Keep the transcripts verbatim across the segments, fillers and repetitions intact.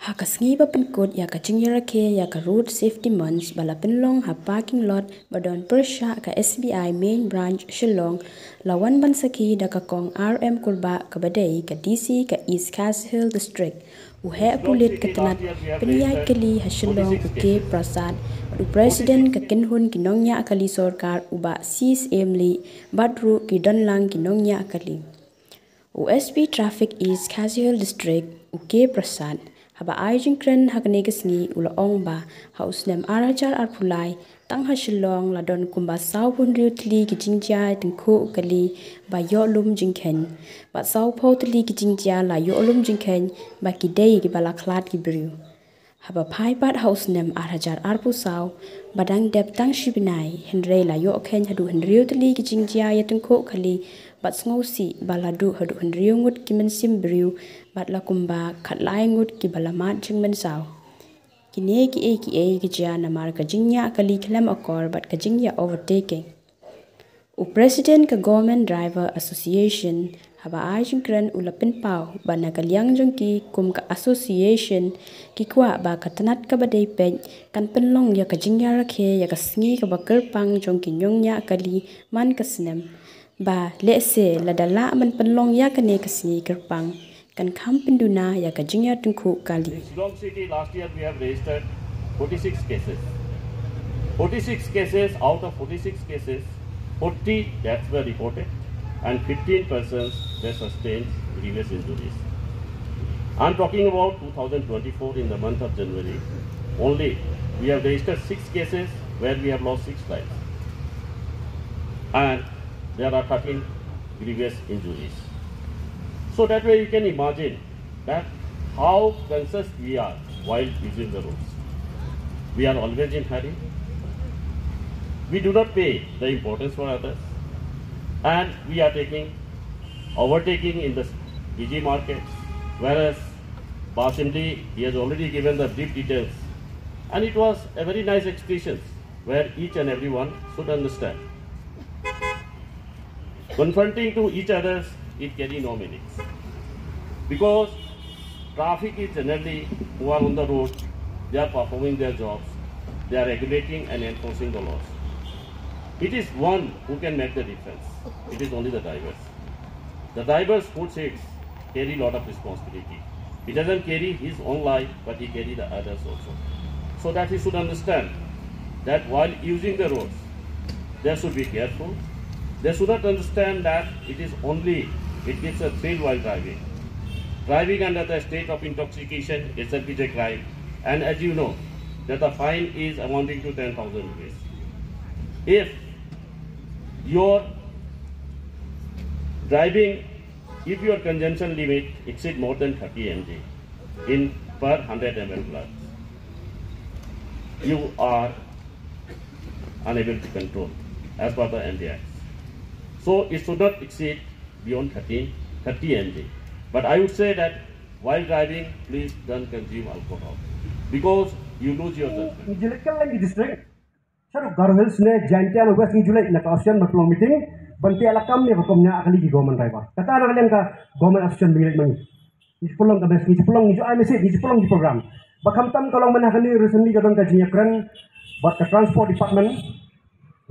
Ha ka sngi ba pynkut ïa ka jingïarakhe ïa ka Road Safety Month ba la pynlong ha parking lot ba don pyrshah ka S B I Main Branch Shillong, la wan ban sakhi da ka Kong R M Kurbah kaba dei ka D C ka East Khasi Hills District, u heh pulit ka tnat pynïaid kali ha Shillong u K Prasad, bad u President ka kynhun ki nongñiah kali sorkar u Bah C S M Lee, bad ruh ki don lang ki nongñiah kali. U S P Traffic East Khasi Hills District, u K Prasad, haba ai jingkren ha kane ka sngi u la ong ba ha u snem ar hajar arphew lai, tang ha Shillong la don kumba sawphew hynriew tylli ki jingjia tyngkhuh kali ba ïoh lum jingkheiñ, bad sawphew tylli ki jingjia la ïoh lum jingkheiñ ba ki dei kiba la khlad ki briew. Haba phai pat ha u snem ar hajar arphew saw, ba dang dep tang shi bnai, hynrei la ïoh kheiñ haduh hynriew tylli ki jingjia ïa tyngkhuh kali, bad sngewsih ba la duh haduh hynriew ngut ki mynsiem briew, bad la kumba khatlai ngut kiba la mad jingmynsaw. Kine kiei kiei ki jia namar ka jingñiah kali khlem akor bad ka jingïa overtaking. U President ka Government Driver Association, haba ai jingkren u la pynpaw ba na ka liang jong ki kum ka association, ki kwah ba ka tnat kaba dei peit kan pynlong ïa ka jingïarakhe ïa ka sngi kaba kyrpang jong ki nongñiah kali man ka snem. Ba lehse lada lah ban pynlong ïa kane ka sngi kyrpang, kan kham pynduna ïa ka jingïatyngkhuh kali. Shillong City, last year we have registered forty-six cases. Forty-six cases, out of forty-six cases, forty deaths were reported and fifteen persons were sustained grievous injuries. I'm talking about two thousand twenty-four, in the month of January only, we have registered six cases where we have lost six lives. And there are thirteen grievous injuries. So that way you can imagine that how conscious we are while using the roads. We are always in hurry. We do not pay the importance for others. And we are taking overtaking in the busy markets, whereas Bah C S M Lee, he has already given the brief details. And it was a very nice expression where each and everyone should understand. Confronting to each other, it carry no meanings. Because traffic is generally who are on the road, they are performing their jobs, they are regulating and enforcing the laws. It is one who can make the difference. It is only the drivers. The driver's foot sits carry lot of responsibility. He doesn't carry his own life, but he carry the others also. So that he should understand that while using the roads, they should be careful. They should not understand that it is only, it gives a thrill while driving. Driving under the state of intoxication itself is a crime. And as you know, that the fine is amounting to ten thousand rupees. If your driving, if your consumption limit exceed more than thirty M G in per hundred M L blood, you are unable to control as per the M D Act. So it should not exceed beyond thirteen, thirty M G. But I would say that while driving, please don't consume alcohol because you lose your judgment. Ngi ju leit kylleng ki district, shaduh Garo Hills ne Jaintia ne West, ngi ju leit na ka association ban pynlong meeting ban pynlong kam ne ba kum ñiah kali ki government driver. Kata na ka liang ka government association ba ngi leit ma ngi. Ngi ju pynlong ka mes-, ngi ju pynlong, ngi ju ai message, ngi ju pynlong ki program. Ba khamtam ka long mynta kane recently ka don ka jingïakren bad ka transport department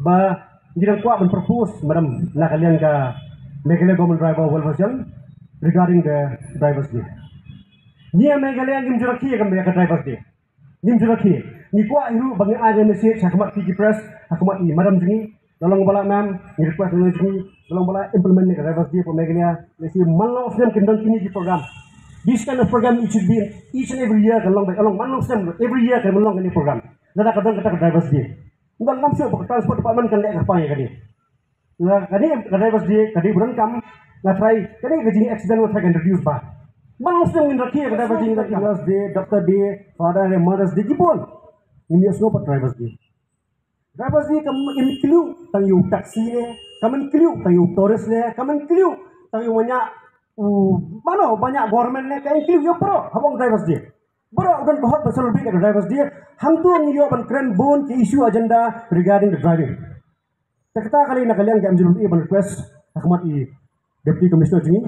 ba ngi dang kwah ban propose, madam, na ka liang ka Meghalaya Government Driver Welfare Association regarding the drivers day. Ngi ha Meghalaya ngim ju rakhe ïa ka drivers day. Ngim ju rakhe. Ngi kwah hi ruh ba ngi ai message ha khmat ki press, ha khmat i madam jong ngi, la long ba la, ma'am, ngi request na jong ngi, la long ba la implement ne ka drivers day hapoh Meghalaya. Lehse man la u snem kin don kine ki program. This kind of program, it should be each and every year, kan long ba, kan long man la u snem, every year kan long kane program. Lada ka don kata ka drivers day. Ngi ngam shuh ba ka transport department kan leh kyrpang ïa kane. Nga, kane ka drivers day ka dei ba donkam, nga try, kane ka jing accident nga try kan reduce bha. Man la u snem ngin rakhe ïa ka drivers day, ka drivers day, doctor day, father day, mother's day, ki bun. Ngim ïohsngew pat drivers day. Drivers day kam in kliu tang ïa u taxi ne, kam in kliu tang ïa u tourist ne, kam in kliu tang ïa u manya, u mano, manya government ne, kam in kliu ïa u baroh, haba ong drivers day. Baroh u don ka hok ban celebrate ïa ka drivers day. Hangto ngi ïoh ban kren bun ki issue agenda regarding the driving. Te kata kali na ka liang ka M G W A ban request ha khmat i Deputy Commissioner jong ngi,